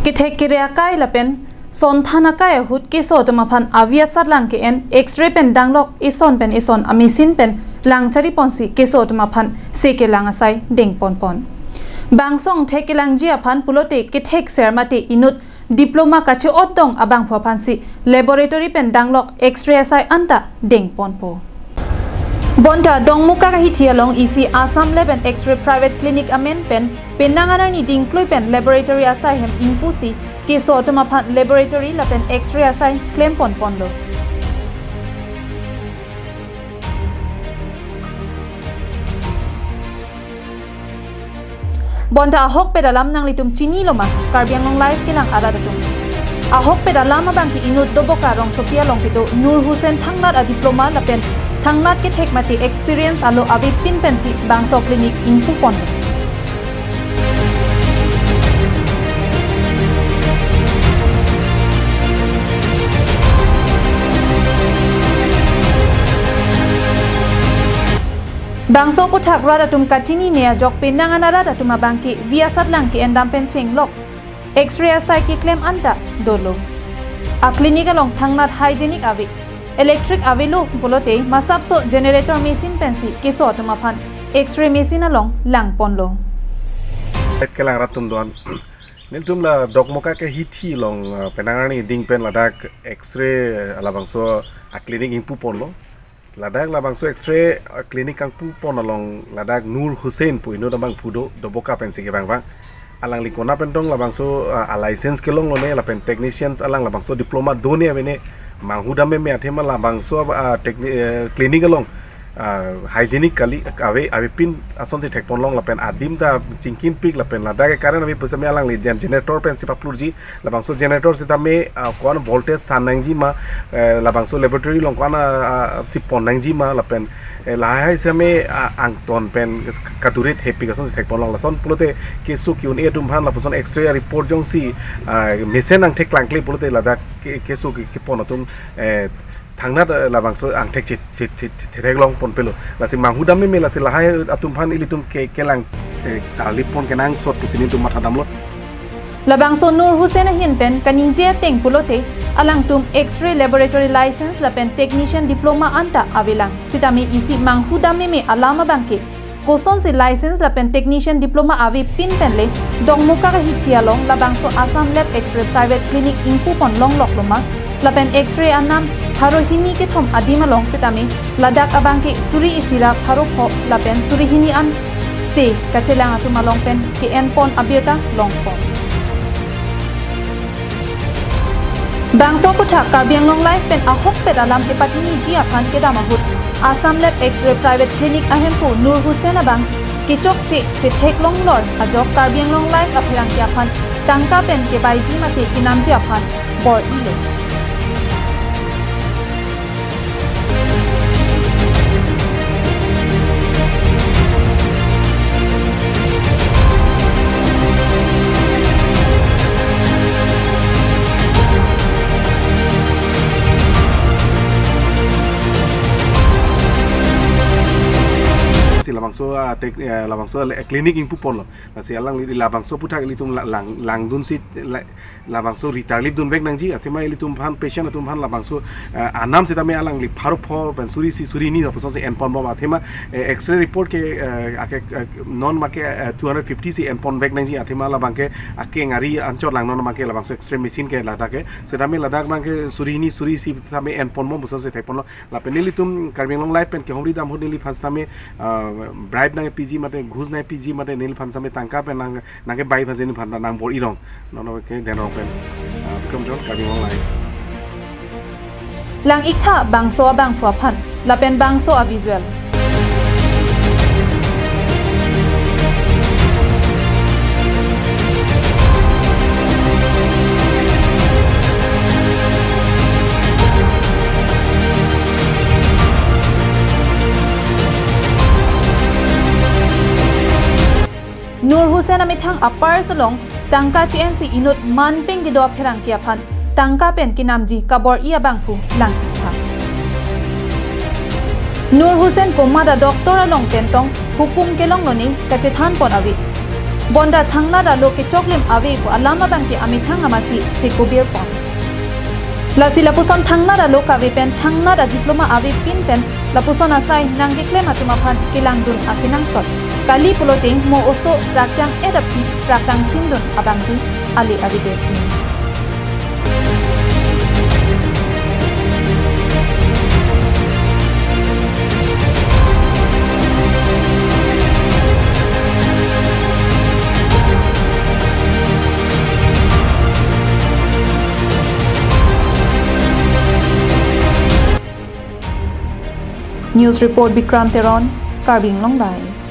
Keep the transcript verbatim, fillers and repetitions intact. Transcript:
Kethek kere akai lapen sonthan akai ahut keso atum aphan avi asatlang ke-en X-ray pen danglok ison pen ison a-machine pen lang chari ponsi keso atum aphan se kelang asai deng ponpon. Bangso angthek kelangji aphan pulote kethek ser mate inut diploma kache-ot dong abangphu aphansi laboratory pen danglok X-ray asai anta deng ponpo. Bonta Dongmukak ahithi along isi Assam Lab and X-ray Private Clinic amen pen penang anarni dingklui pen laboratory asai hem ingpusi keso atum aphan laboratory lapen X-ray asai klem ponponlo. Bonta ahokpet alam nanglitum chinilo ma, Karbi Anglong Live kelang arat atum? Ahokpet alam abang ke inut Doboka rongsopi along kedo Nur Hussain thangnat a-diploma lapen thangnat kethek mate experience alo avepin pensi bangso clinic ingpu ponlo. Bangso aputhak rat atum kachinine ajok penang an arat atum abang ke vi asatlang ke-endam pen chenglok X-ray asai keklem anta dolo. A-clinic along thangnat hygienic ave, electric avelo pulote masapso generator machine pensi keso atum aphan X-ray machine along lang ponlo. Kelang rat atum do-an. Nelitum la Dongmukak ahithi along, ah, penang arni ding pen ladak X-ray, ah, labangso a-clinic ingpu ponlo. Ladak labangso X-ray, ah, clinic kangpu pon along ladak Nur Hussain pu inut abangphu do, Doboka pensi kevang vang. Alangli konat pen tong labangso, ah, a-license kelong lone lapen technicians alang labangso diploma done avene, manghu dam meme athema labangso, ah, techni-, eh, clinic along, ah, hygienic kali ave, avepin asonsi thek ponlong lapen adim ta chingkinpik lapen ladak ke current ave pusitame alangli gen-, generator pensi paplurji. Labangso generator sitame, ah, ko-an voltage san nangji ma, eh, labangso laboratory along ko-an, ah, ah, si pon nangji ma lapen, eh, lahai sitame, ah, angton pen kadure thepik asonsi thek ponlong lason pulote keso ke-un-e atum aphan lapuson X-ray report jongsi, ah, mesen angthek klangkle pulote ladak ke-, keso ke-, kepon atum, eh, thangnat, eh, labangso angthek che-, che-, che-, che-, theklong ponpelo. Lasi manghu dam meme lasi lahai atum aphan ilitum ke-, kelang, eh, tarlip pon kenangsot pusi nelitum matha damlo. Labangso Nur Hussain ahin pen kaningje ateng pulote alangtum X-ray laboratory license lapen technician diploma anta avelang. Sitame isi manghu dam meme alam abang ke kosonsi license lapen technician diploma avepin penle Dongmukak ahithi along labangso Assam Lab X-ray Private Clinic ingpu pon longloklo ma, lapen X-ray anam pharo hini kethom adim along sitame ladak abang ke suri isi ra pharo pho lapen suri hini an se kachelang atum along pen ke-en pon abirta long pon. Bangso aputhak Karbi Anglong Live pen ahokpet alam kepachiniji aphan kedam ahut Assam Lab X-ray Private Clinic ahemphu Nur Hussain abang kechokche chetheklong lor ajok Karbi Anglong Live apherangke aphan tangka pen kebaiji mate kenamji aphan bor-ilo. Si labangso, ah, tek-, eh, labangso le-, clinic ingpu ponlo. Lasi alangli labangso aputhak ilitum la-, lang, langdunsi la-, labangso ri tarlip dunvek nangji, athema ilitum aphan patient atum aphan labangso, eh, anam sitame alangli pharo pho pen suri isi suri hini apusonsi en ponbom athema, eh, X-ray report ke, eh, ake, eh, non make, eh, two hundred fifty si en ponvek nangji athema labang ke akeng ari anchot lang non make labangso X-ray machine ke ladak ke sitame ladak abang ke suri hini suri isi sitame en ponbom pusonsi thek ponlo. Lapen nelitum Karbi Anglong Live pen kehumri dam ahut neliphan sitame, ah, bribe nangpiji mate ghus nangpiji mate neliphan sitame tangka pen nang, nangkebai aphansi neliphan nangbor-i rong. Nono ke den rong pen, ah, Bikram John, Karbi Anglong Live. Lang-iktha bangso abangphu aphan lapen bangso a-visual. Nur Hussain amethang a-purse along tangka che-ensi inut manpeng kedo apherangke aphan tangka pen kenamji kabor-i abangphu lang-iktha. Nur Hussain komat a-doctor along pen tong hukum kelong lone kachethan pon ave. Bonta thangnat alo kechoklim ave pu alam abangke amethang amatsi chekobir pon. Lasi lapuson thangnat alo kave pen thangnat adiploma ave pin pen lapuson asai nangkeklem atum aphan kelangdun akenangsot. Kali pulote mo oso rakchang-et aphi rak kangthindun abangke ale aride chini. News report Bikram Teron, Karbi Anglong Live.